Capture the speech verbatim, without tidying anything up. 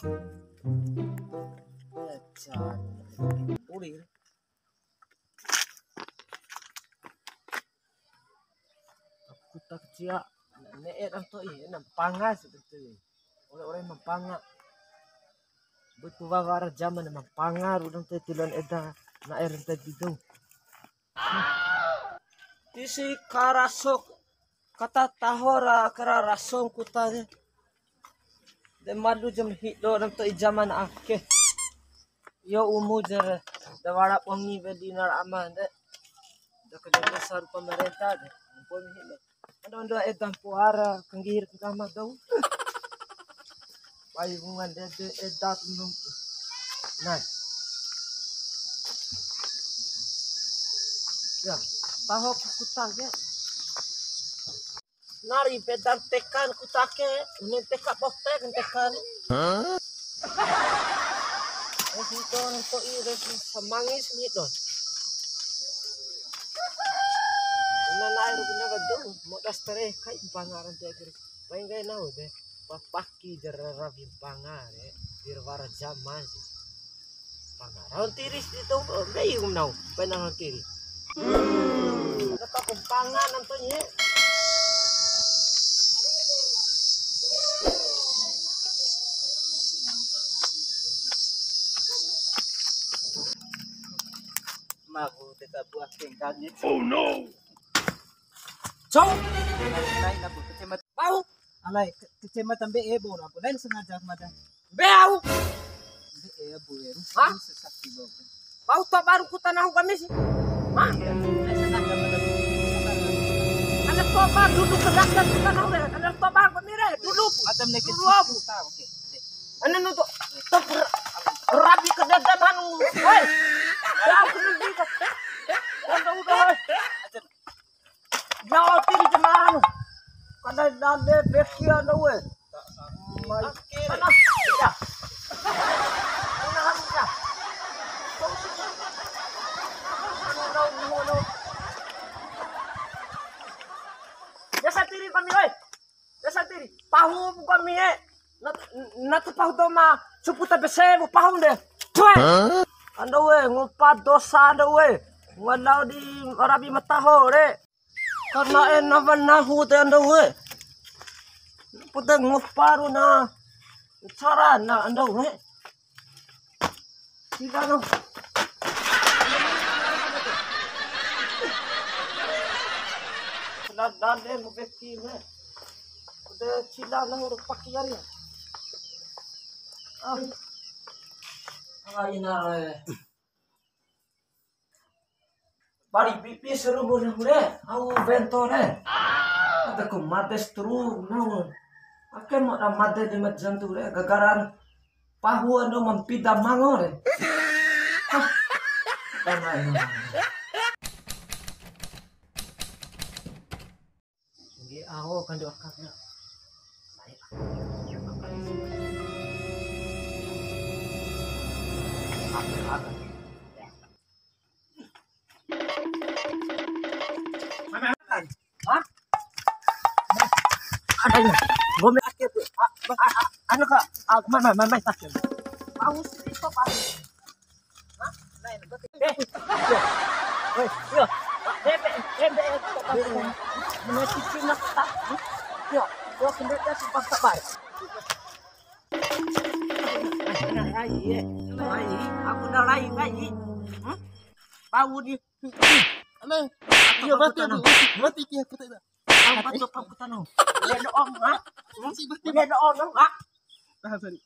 Ajar. Uri. Kuta kacia, ne'e dam to'i, na mpanga si betul. Ore-ore ma mpanga. Buku wawa ra zaman ma mpanga, ru dam to'i tiloan eda, na er enta didou. Tisi karaso, kata taho ra kara raso kuta de. De malu jam hido dam to'i zaman ake. Yo umu jer, de wara pongi be dinar ama de. De kerja besar pemerintah de. Ampun hido. Ando ando edan puara kenggir kama dong. Pai bungan de de edat nung. Nah. Ya, taho kuta ke. Nari pedan tekan kuta ke, ini teka botek tekan. Hah? Eh, hidon to ire samangis hidon. Ina nai ru guna badung, mo das tere kai pangaran te kiri. Paling kai nau de, papaki jara rabi pangare, dir wara zaman. Pangara. Raun tiri si to, be ium nau, paling raun tiri. Tetap pangan nantonye. Mabu tetap buah tingkahnya. Oh no. Cok. Lain aku kecamatan. Bau. Alai, ke-, kecamatan B E bo, aku lain sengaja mada. Be au. Be e, Bu, ya. Hah? Sesakti, Bu. Bau tak baru ku tanah kami sih. Hah? Lain sengaja mada. Ada toba duduk ke belakang ku tanah udah. Ada toba kami re, duduk. Macam naik dulu, Bu. Oke. Ane nu to, to rabi ke dada manu. Woi. Ya aku nanti ke. Udah, udah, woi. Jao tiri jemanu. Kada dade bekia ndo we. Mai. Akhir. Mana? Ya. Mana ya? Biasa tiri kami, woi. Biasa tiri. Pahu buka mie. Na, na tu pahu doma. Supu ta bese bu pahu de. Cue. Hah? Ando we, ngupa dosa ando we. Ngandau di rabi mataho re. Karena ena wanahu te ando we. Pute ngupa ru na. Cara na ando we. Sida no. Sida dande mu beki me. Udah cila na huruf pakian ya. Ah. Ah, ina, eh. Bari pipi seru bune hure, au bento re. Ada ku made stru, no. Ake mo da made di majantu re, gagaran pahu ando mampida mango re. Ah. Dana ini. Nggih, aho kanjo akaknya. Hah? Ada ini. Gome akhir tuh. Ah, ah, ah, anu kak, ah, mana, mana, mana, tak. Mau sih, kok, Pak? Aku dah lain lagi. Bau di. Aneh. Iya, mati aku. Mati dia aku tak. Aku patut aku tanah. Dia doang, ha? Dia doang, ha? Tahan, sorry.